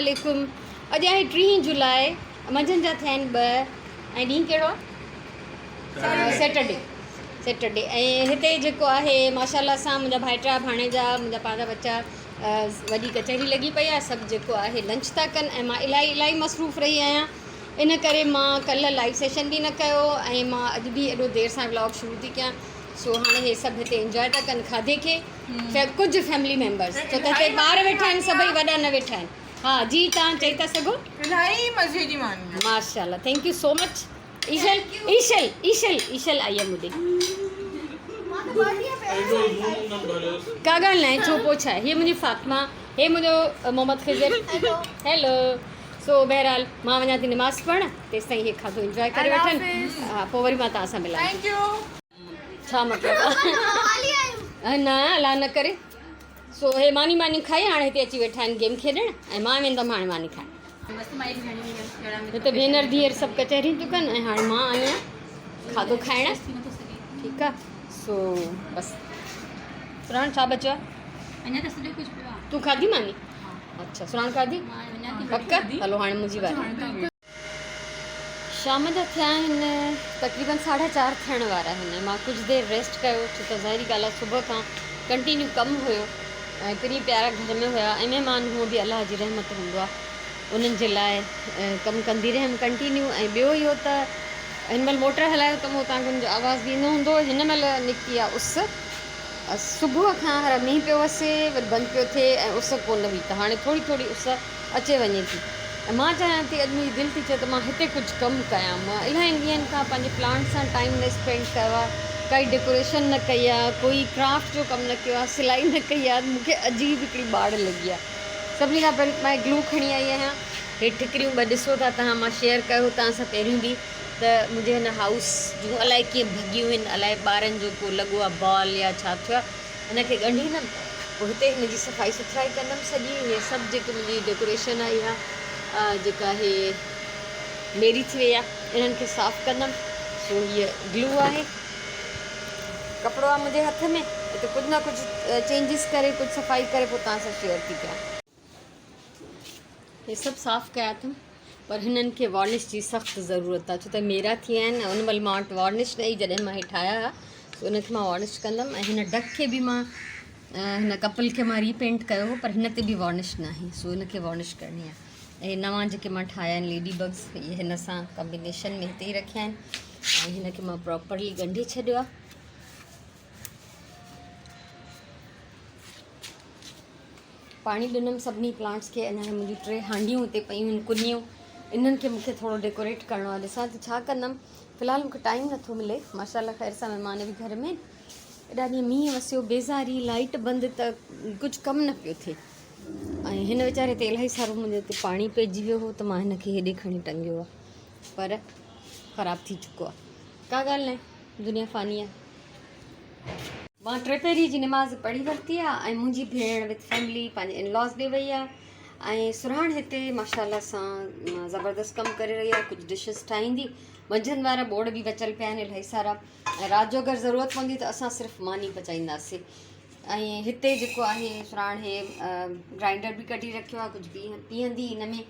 عليڪم اڄ آهي ٽيهين جولاء منجهند جا ٿيا آهن ٻه ۽ ڏينهن ڪهڙو آهي سيٽرڊي سيٽرڊي ۽ هتي جيڪو آهي ماشاء الله سان منهنجا ڀائٽا ڀاڻيجا منهنجا پنهنجا ٻچا وڏي ڪچهري لڳي پئي آهي سڀ جيڪو آهي لنچ ٿا ڪن ۽ مان الاهي الاهي مصروف رهي آهيان ان ڪري مان ڪلهه لائيو سيشن به نه ڪيو ۽ مان اڄ به ايڏو دير سان ولاگ شروع ٿي ڪيان سو هاڻي هي سڀ هتي انجواء ٿا ڪن کاڌي کي ڪجهه فيملي ميمبرس ڇو ته هتي ٻار ويٺا آهن سڀئي وڏا نه ويٺا آهن ها جي توهان چئي ٿا سگهو. الاهي مزي جي ماني آ. ماشاءالله thank you so much Eshal Eshal Eshal Eshal آئي آ مون ڏي. ڪا ڳالهه ناهي ڇو پوء ڇا هي منهنجي فاطمه هي منهنجو محمد خضر هيلو سو بهرحال مان وڃان ٿي نماز پڙهڻ تيستائين هي کاڌو انجواء ڪري وٺن ها پوء وري مان توهان سان ملان ٿي. ڇا مطلب آ نه الله نه ڪري سو هي ماني ماني کائي هاڻي هتي اچي ويٺا آهن گيم کيڏڻ ۽ مان ويندم هاڻي ماني کائڻ هتي ڀينر ڌيئر سڀ ڪچهريون ٿيون ڪن ۽ هاڻي مان آئي آهيان کاڌو کائڻ ٺيڪ آ سو بس سراڻ ڇا بچيو آ تون کاڌي ماني اڇا سراڻ کاڌي پڪ هلو هاڻي منهنجي واري شام جا ٿيا آهن تقريبن ساڍا چار ٿيڻ وارا آهن ۽ مان ڪجهه دير ريسٽ ڪيو ڇو ته ظاهري ڳالهه آهي صبح کان ڪنٽينيو ڪم هيو ۽ پرين پيارا گهر ۾ هيا ۽ مهمان هونء به الله جي رحمت هوندو آهي انهن جي لاء ڪم ڪندي رهيم ڪنٽينيو ۽ ٻيو اهو ته هن مهل موٽر هلايو ته مون تان جو آواز به ايندو هوندو هن مهل نڪتي آهي اس صبح کان هر مينهن پيو وسي وري بند پيو ٿئي ۽ اس ڪونه هئي ته هاڻي ٿوري ٿوري اس اچي وڃي ٿي ۽ مان چاهيان ٿي اڄ منهنجي دل ٿي چئي ته مان هتي ڪجهه ڪم ڪيان مان الاهي ڏينهن کان پنهنجي پلانٽ سان ٽائيم نه اسپينڊ ڪيو آهي ڪائي ڊيڪوريشن نه ڪئي آهي ڪوئي ڪرافٽ جو ڪم نه ڪيو آهي سلائي نه ڪئي آهي مون کي عجيب هڪڙي ٻاڙ لڳي آهي سڀني کان پهرين مان گلو کڻي آئي آهيان هي ٺڪريون ٻه ڏسو ٿا تهان مان شيئر ڪيو هو تهان سان پهريون به ته منهنجي هن هائوس جون الائي ڪيئن ڀڳيون آهن الائي ٻارن جو ڪو لڳو آهي بال يا ڇا ٿيو آهي هن کي ڳنڍيندم پوء هتي هن جي صفائي سٿرائي ڪندم سڄي هي سڀ جيڪي منهنجي ڊيڪوريشن آهي اها جيڪا هي ميري ٿي وئي آهي انهن کي صاف ڪندم سو هيء گلو آهي ڪپڙو آهي منهنجي هٿ ۾ هتي ڪجهه نه ڪجهه چينجز ڪري ڪجهه صفائي ڪري پوء توهان سان شيئر ٿي ڪيان. هي سڀ صاف ڪيا اٿم پر هنن کي وارنش جي سخت ضرورت آهي ڇو ته ميرا ٿي ويا آهن ان مهل مان وٽ وارنش نه هئي جڏهن مان هي ٺاهيا هئا سو ان کي مان وارنش ڪندم ۽ هن ڊڪ کي به مان هن ڪپل کي مان ري پينٽ ڪيو هو پر هن تي به وارنش نه آهي سو هن کي وارنش ڪرڻي آهي ۽ نوان جيڪي مان ٺاهيا آهن ليڊي بگس اهي هن سان ڪمبينيشن ۾ هتي ئي رکيا آهن ۽ هن کي مان پراپرلي ڳنڍي ڇڏيو آهي پاڻي ڏنم سڀني پلانٽس کي اڃا منهنجون ٽي هانڊيون هتي پيون آهن ڪنيون انهن کي مونکي ٿورو ڊيڪوريٽ ڪرڻو آهي ڏسان ٿي ڇا ڪندم في الحال مونکي ٽائيم نٿو ملي ماشاء الله خير سان مهمان به گهر ۾ ايڏا ڏينهن مينهن وسيو بيزاري لائٽ بند ته ڪجهه ڪم نه پيو ٿئي ۽ هن ويچاري تي الاهي سارو منهنجي تي پاڻي پئجي ويو هو ته مان هن کي هيڏي کڻي ٽنگيو آهي پر خراب ٿي چڪو آهي ڪا ڳالهه ناهي دنيا فاني آهي مان ٽيپهري جي نماز پڙهي ورتي آ ۽ منهنجي ڀيڻ وٿ فيملي پنهنجي ان لاز ڏي وئي آ ۽ سرهاڻ هتي ماشاء الله سان زبردست ڪم ڪري رهي آ ڪجهه ڊشز ٺاهيندي منجهند وارا ٻوڙ به بچل پيا آهن الاهي سارا ۽ رات جو اگر ضرورت پوندي ته اسان صرف ماني پچائينداسي ۽ هتي جيڪو آهي سرهاڻ هي گرائنڊر به ڪڍي رکيو آ ڪجهه پيهندي هن ۾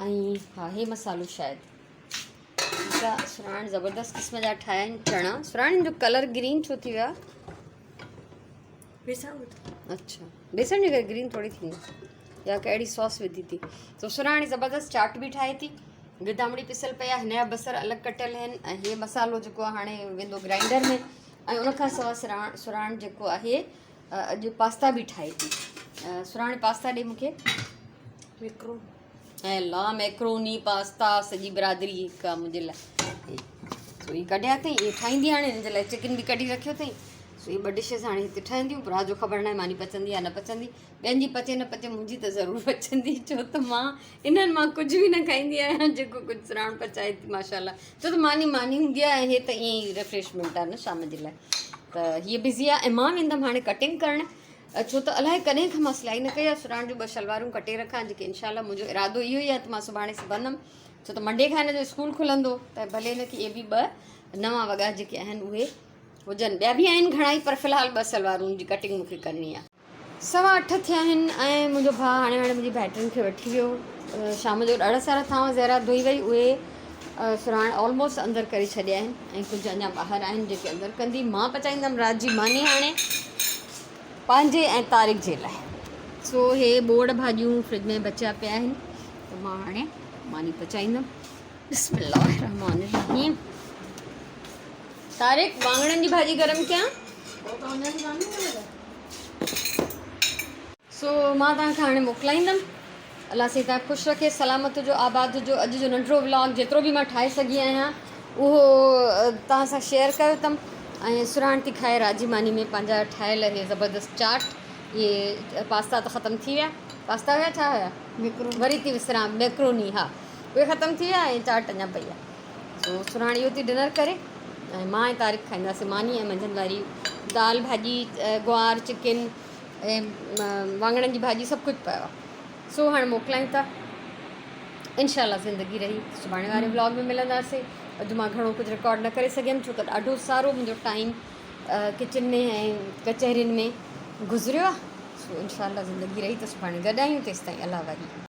۽ ها هي مصالحو شايد ٺيڪ آ سراڻ زبردست قسم جا ٺاهيا آهن چڻا سراڻ جو ڪلر گرين ڇو ٿي ويو آ بيسڻ اڇا بيسڻ جي ڪري گرين ٿوري ٿيندو يا ڪهڙي ساس وڌي ٿي تو سراڻي زبردست چاٽ به ٺاهي ٿي گدامڙي پسل پيا هن جا بصر الڳ ڪٽيل آهن ۽ هي مصالحو جيڪو آهي هاڻي ويندو گرائنڊر ۾ ۽ ان کان سواء سراڻ سراڻ جيڪو آهي اڄ پاستا به ٺاهي ٿي سراڻي پاستا ڏي مونکي ميڪرو ۽ لا ميڪروني پاستا سڄي برادري هڪ آ منهنجي لاء سو هي ڪڍيا اٿئي اهي ٺاهيندي هاڻي هن جي لاء چڪن به ڪڍي رکيو اٿئي سو هي ٻه ڊشز هاڻي هتي ٺهنديون پر رات جو خبر ناهي ماني پچندي يا نه پچندي ٻين جي پچي نه پچي منهنجي ته ضرور پچندي ڇو ته مان انهن مان ڪجهه به نه کائيندي آهيان جيڪو ڪجهه سراڻ پچائي ٿي ماشاء الله ڇو ته ماني ماني هوندي آهي ۽ هي ته ائين ئي ريفريشمينٽ آهي نه شام جي لاء ته هيء بزي آهي ۽ مان ويندم هاڻي ڪٽنگ ڪرڻ ڇو ته الائي ڪڏهن کان مان سلائي نه ڪئي آهي سراڻ جون ٻه شلوارون ڪٽي رکان جيڪي انشاء الله منهنجو ارادو اهو ئي آهي ته مان سڀاڻي سبندم ڇو ته منڊي کان هن جو اسڪول کلندو ته ڀلي هن کي اهي به ٻه نوان وڳا جيڪي آهن اهي هجن ٻيا به آهن گهڻا ئي پر في الحال ٻه سلوارون جي ڪٽنگ مونکي ڪرڻي آهي. سوا اٺ ٿيا آهن ۽ منهنجو ڀاء هاڻي هاڻي منهنجي ڀائٽين کي وٺي ويو. شام جو ڏاڍا سارا ٿانو زهرا ڌوئي وئي اهي سرهاڻ آلموسٽ اندر ڪري ڇڏيا آهن ۽ ڪجهه اڃا ٻاهر آهن جيڪي اندر ڪندي. مان پچائيندم رات جي ماني هاڻي پنهنجي ۽ طارق جي لاء. سو هي ٻوڙ ڀاڄيون فرج ۾ بچيا پيا آهن ته مان هاڻي ماني پچائيندم. بسم الله الرحمٰن الرحيم. طارق واڱڻن جي ڀاڄي گرم ڪيان. سو مان توهان کان هاڻي موڪلائيندم. الله سائين توهان کي خوش رکي سلامت هجو آباد هجو. اڄ جو ننڍڙو ولاگ جيترو به مان ٺاهي سگهي آهيان اهو توهان سان شيئر ڪيو اٿم ۽ سرهاڻ ٿي کائي راجي ماني ۾ پنهنجا ٺاهيل اهي زبردست چاٽ اهي پاستا ته ختم ٿي ويا پاستا هيا ڇا هيا وري ٿي وسران ميڪروني ها اهي ختم ٿي ويا ۽ چاٽ اڃا پئي آهي سو سرهاڻ اهو ٿي ڊنر ڪري ۽ مان ۽ طارق کائينداسين ماني ۽ منجهند واري دال ڀاڄي گوار چڪن ۽ واڱڻن جي ڀاڄي سڀ ڪجهه پيو آهي سو هاڻي موڪلايون ٿا انشاء الله زندگي رهي سڀاڻي واري ولاگ ۾ ملنداسين اڄ مان گهڻو ڪجهه رڪارڊ نه ڪري سگهيم ڇو ته ڏاڍو سارو منهنجو ٽائيم ڪچن ۾ ۽ ڪچهرين ۾ گذريو آهي سو انشاء الله زندگي رهي ته سڀاڻي گڏ آهيون تيستائين الله واري.